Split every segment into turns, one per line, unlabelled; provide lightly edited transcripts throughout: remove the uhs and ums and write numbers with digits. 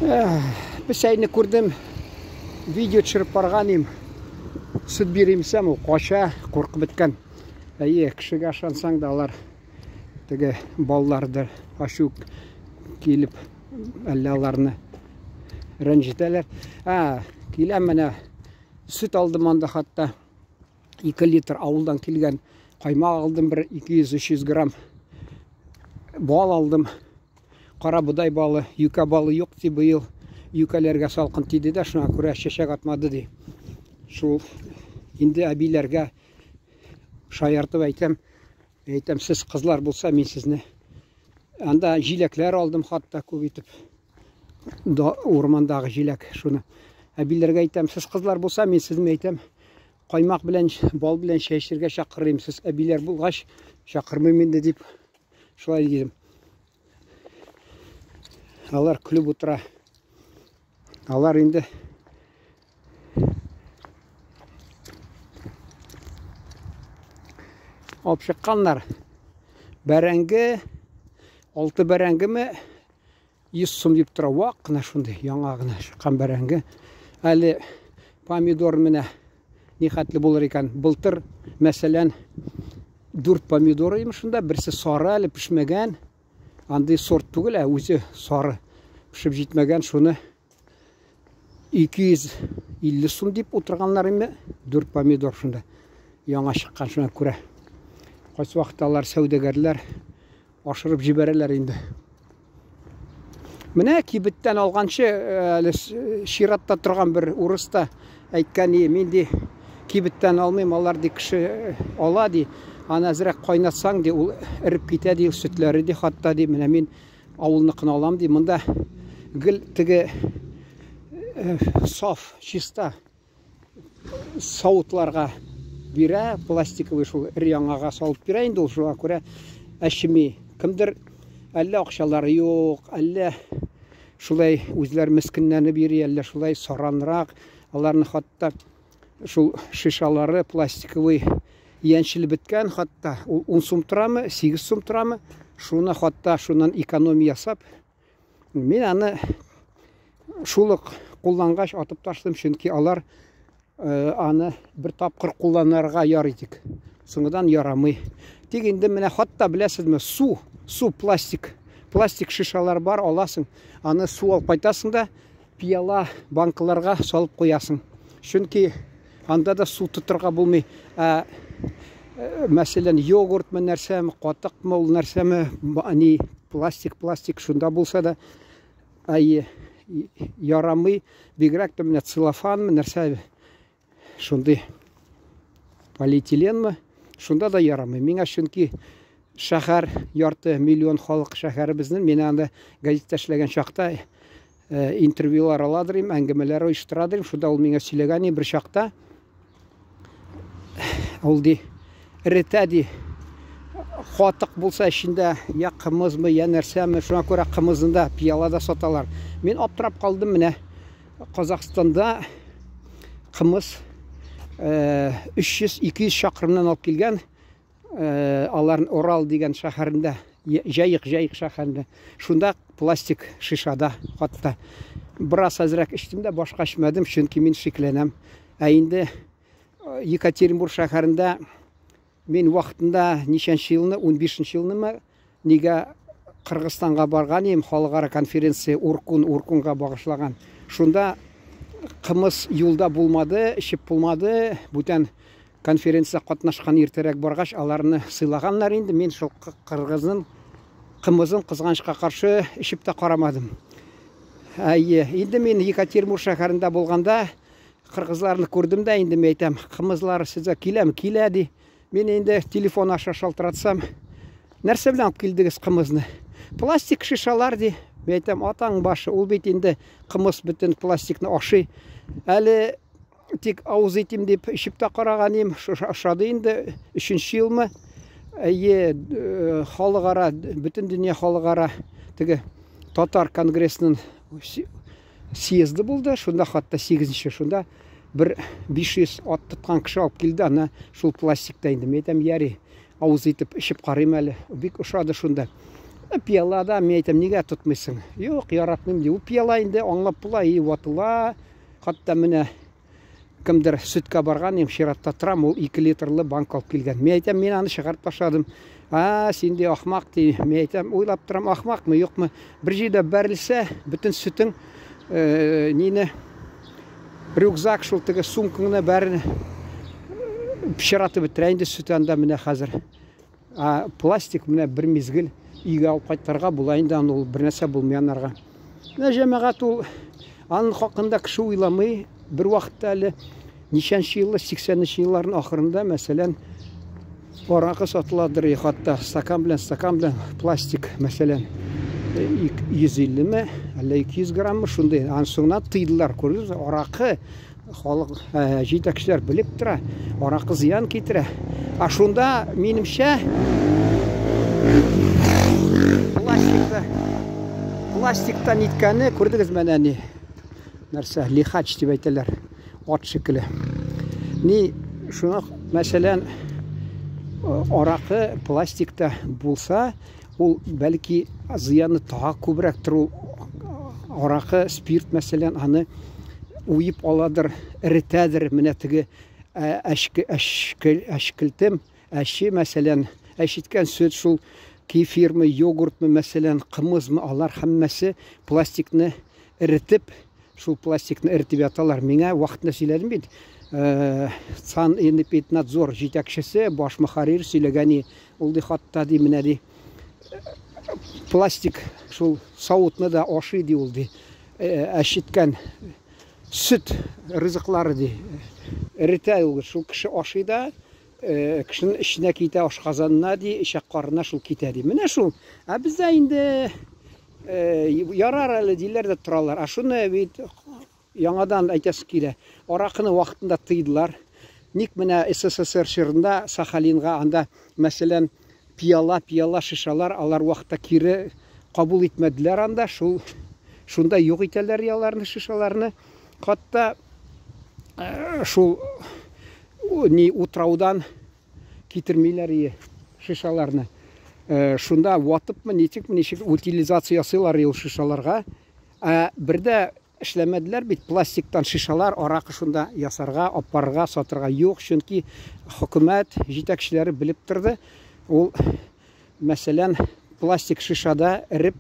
Песәйне күрдем. Видео төшереп барган им. Сөт биримсәм, ул кача, куркып беткән. Әйе, кешегә ышансаң да алар теге балалардыр, ачу килеп, әллә аларны рәнҗетәләр. Ә, киләм менә, сөт алдым анда хатта. 2 литр авылдан килгән каймак алдым бер 200-300 грамм. Бал алдым. Кара бодай балы, юкә балы юк ди быел. Юкәләргә салкын тиде дә, шуңа күрә чәчәк атмады ди. Шул инде әбиләргә шаяртып әйтәм, әйтәм, сез кызлар булса, мин сезне анда җиләкләр алдым хатта күп итеп. Да, урмандагы җиләк шуны. Әбиләргә әйтәм, сез кызлар булса, мин сезне әйтәм, каймак белән, бал белән чәй эчәргә чакырыйм. Сез әбиләр булгач, чакырмыйм инде дип шулай дидем. Алар көлеп утыра. Алар инде алып чыкканнар. Бәрәңге, алты бәрәңгеме 100 сум дип тора. Вак кына шундый яңа гына чыккан бәрәңге. Әле помидор менә нихәтле булыр икән. Былтыр, мәсәлән, 4 помидор имеш шунда, берсе сары әле пешмәгән. Андый сорт түгел, ә үзе сары пешеп җитмәгән, шуны 250 сум дип утырганнар инде. 4 помидор шунда яңа чыккан, шуңа күрә. Кайсы вакытта алар сәүдәгәрләр ашырып җибәрәләр инде. Менә кибеттән алганчы әле чиратта торган бер урыс та әйткән, мин ди кибеттән алмыйм, алар ди кеше ала ди. Аны әзрәк кайнатсаң ди, ул эреп китә ди, сөтләре ди, хатта ди, менә мин авылныкын алам ди. Монда гел теге саф, чиста савытларга бирә, пластиковый шул өр-яңага салып бирә инде ул, шуңа күрә әчеми. Кемдер әллә акчалары юк, әллә шулай үзләре мескенләнеп йөри, әллә шулай саранрак, аларны хатта шул шишалары пластиковый янчелеп беткән, хатта ул 10 сум торамы, 8 сум торамы, шуны хатта шуннан экономия ясап, мин аны шул ук куллангач атып ташлыйм, чөнки алар аны бер тапкыр кулланырга ярый тик. Соңгыдан ярамый. Тик инде менә хатта беләсезме, су, су пластик, пластик шишалар бар, аласың, аны су алып кайтасың да пияла банкаларга салып куясың. Чөнки анда да су тотырга булмый. Ә, мәсәлән, йогуртмы нәрсәме, катыкмы ул нәрсәме, ни пластик, пластик шунда булса да, әйе, ярамый. Бигрәк тә менә целлофанмы нәрсә шундый полиэтиленмы, шунда да ярамый. Миңа чөнки шәһәр ярты миллион халык шәһәребезнең, мин анда газетта эшләгән чакта интервьюлар аладыр идем, әңгәмәләр оештырадыр идем. Шунда ул миңа сөйләгән иде бер чакта. Ул ди, эретә ди. Катык булса эчендә, я кымызмы, я нәрсәме, шуңа күрә кымызны да пиялада саталар. Мин аптырап калдым менә. Казахстанда кымыз 300-200 чакрымнан алып килгән. Алар Урал дигән шәһәрендә, Җаек, Җаек шәһәрендә. Шунда пластик шишада хатта. Бераз әзрәк эчтем дә, башка эчмәдем, чөнки мин шикләнәм. Ә инде Екатеринбург шәһәрендә мин вакытында ничәнче елны, 15 елнымы, нигә Кыргызстанга барган идем, халыкара конференция Уркун, Уркунга багышлаган. Шунда кымыз юлда булмады, эчеп булмады, бүтән конференция катнашкан иртәрәк баргач, аларны сыйлаганнар инде. Мин шул кыргызның кымызын кызганычка каршы эчеп тә карамадым. Әйе, инде мин Екатеринбург шәһәрендә булганда кыргызларны күрдем дә инде мин әйтәм, кымызлары сезгә киләме? Килә ди. Мин инде телефон аша шалтыратсам, нәрсә белән алып килдегез кымызны? Пластик шишалар ди. Мин әйтәм, атаң башы, ул бит инде кымыз бөтен пластикны ашый. Әле тик авыз итим дип эчеп тә караган идем, ошады инде, өченче елмы. Әйе, халыкара, бөтен дөнья халыкара теге татар конгрессының съезды булды, шунда хатта 8-нче, шунда бер 500 ат тоткан кеше алып килде, аны шул пластикта инде. Мин әйтәм, яри, авыз итеп эчеп карыйм әле. Бик ошады шунда. Пиалада мин әйтәм, нигә тотмыйсың? Юк, яратмыйм ди. Ул пиала инде аңлап була, и ватыла. Хәтта менә кемдер сөткә барган, им чиратта торам, ул 2 литрлы банк алып килгән. Мин әйтәм, мин аны чыгарып ташладым. А, син ди ахмак ди. Мин әйтәм, уйлап торам, ахмакмы, юкмы? Бер җирдә бәрелсә, бөтен сөтең нине рюкзак шул теге сумкаңны бәрен пычратып бетерә инде сөт анда менә хәзер. Ә пластик менә бер мизгел өйгә алып кайтырга була инде аны ул бер нәрсә булмый анарга. Менә җәмәгать ул аның хакында кеше уйламый. Бер вакытта әле ничәнче еллар, 80нче елларның ахырында, мәсәлән, аракы сатыладыр, хатта стакан белән, стакан белән пластик, мәсәлән, 150 ме, әллә 200 граммы шундый. Аны соңыннан тыйдылар, күрдегез, аракы халык җитәкчеләр белеп тора, аракы зыян китерә. Ә шунда, минемчә, пластикта пластиктан иткәне күрдегез менә ни? Нәрсә, лихач дип әйтәләр, ат шикелле. Ни, шуны, мәсәлән, аракы пластикта булса, ул бәлки зыяны тагы күбрәк тору аракы, спирт, мәсәлән, аны уеп аладыр, эретәдер, менә теге әчке, әчке, әчкелтем, әче, мәсәлән, әчеткән сөт шул кефирмы, йогуртмы, мәсәлән, кымызмы, алар һәммәсе пластикны эретеп, шул пластикны эретеп яталар. Миңа вакытында сөйләдем бит, Санэпиднадзор җитәкчесе, баш мөхәррир сөйләгән, ул ди хатта ди, менә ди, пластик шул савытны да ашый ди ул ди. Әчеткән сөт ризыклары ди. Эретә ул, шул кеше ашый да, кешенең эченә китә, ашказанына ди, эчәк карынына шул китә ди. Менә шул. Ә бездә инде ярар әле диләр дә торалар. Ә шуны бит яңадан әйтәсе килә. Аракыны вакытында тыйдылар. Ник менә СССР чорында Сахалинга анда, мәсәлән, пиала, пиала шишалар алар вакытта кире кабул итмәделәр анда, шул шунда юк итәләр яларны, шишаларны. Хатта шул ни утраудан китермиләр ие шишаларны. Шунда ватыпмы, ничекме, ничек утилизация ясыйлар ул шишаларга. Ә бердә эшләмәделәр бит пластиктан шишалар, аракы шунда ясарга, апарырга, сатырга юк, чөнки хөкүмәт җитәкчеләре белеп торды. Ул, мәсәлән, пластик шишада эреп,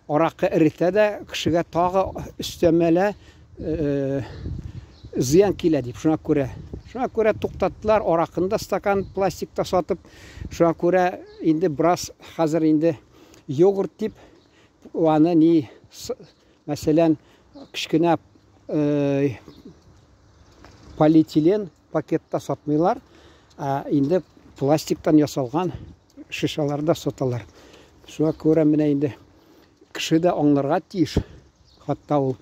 аракы эретә дә, кешегә тагы өстәмәлә зыян килә дип, шуңа күрә. Шуңа күрә туктаттылар аракыны да стакан пластикта сатып. Шуңа күрә инде бераз хәзер инде йогурт дип аны ни, мәсәлән, кечкенә полиэтилен пакетта сатмыйлар, ә инде пластиктан ясалган шишаларда саталар. Шуңа күрә менә инде кеше дә аңларга тиеш. Хатта ул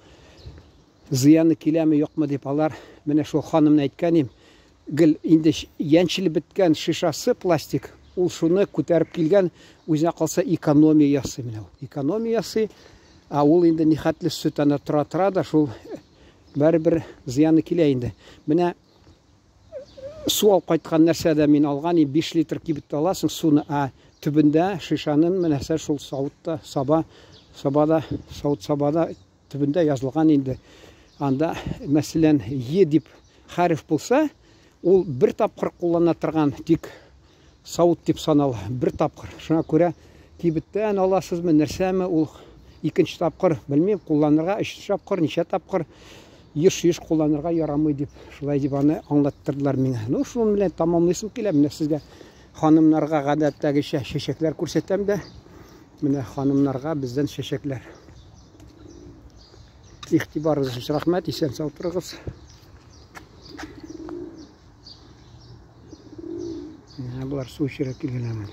зыяны киләме, юкмы дип алар менә шул ханымны әйткән им, гел инде янчелеп беткән шишасы пластик, ул шуны күтәреп килгән, үзенә калса экономия ясый менә ул. Экономия ясый, ә ул инде нихәтле сөт анда тора-тора да шул барыбер зыяны килә инде. Менә су алып кайткан нәрсә дә мин алган, 5 литр кибеттә аласың суны, ә төбендә шишаның нәрсә шул савытта, саба, сабада, савыт сабада төбендә язылган инде. Анда, мәсәлән, Е дип хәреф булса, ул бер тапкыр куллана торган тик савыт дип санала, бер тапкыр. Шуңа күрә кибеттән аласызмы, нәрсәме, ул икенче тапкыр, белмим, кулланырга, өченче тапкыр, ничә тапкыр еш-еш кулланырга ярамый дип, шулай дип аны аңлаттырдылар миңа. Ну, шуның белән тамамлыйсым килә. Менә сезгә ханымнарга гадәттәгечә чәчәкләр күрсәтәм дә. Менә ханымнарга бездән чәчәкләр. Игътибарыгыз өчен рәхмәт, исән сау торыгыз. Менә болар су эчәргә килгәннәр.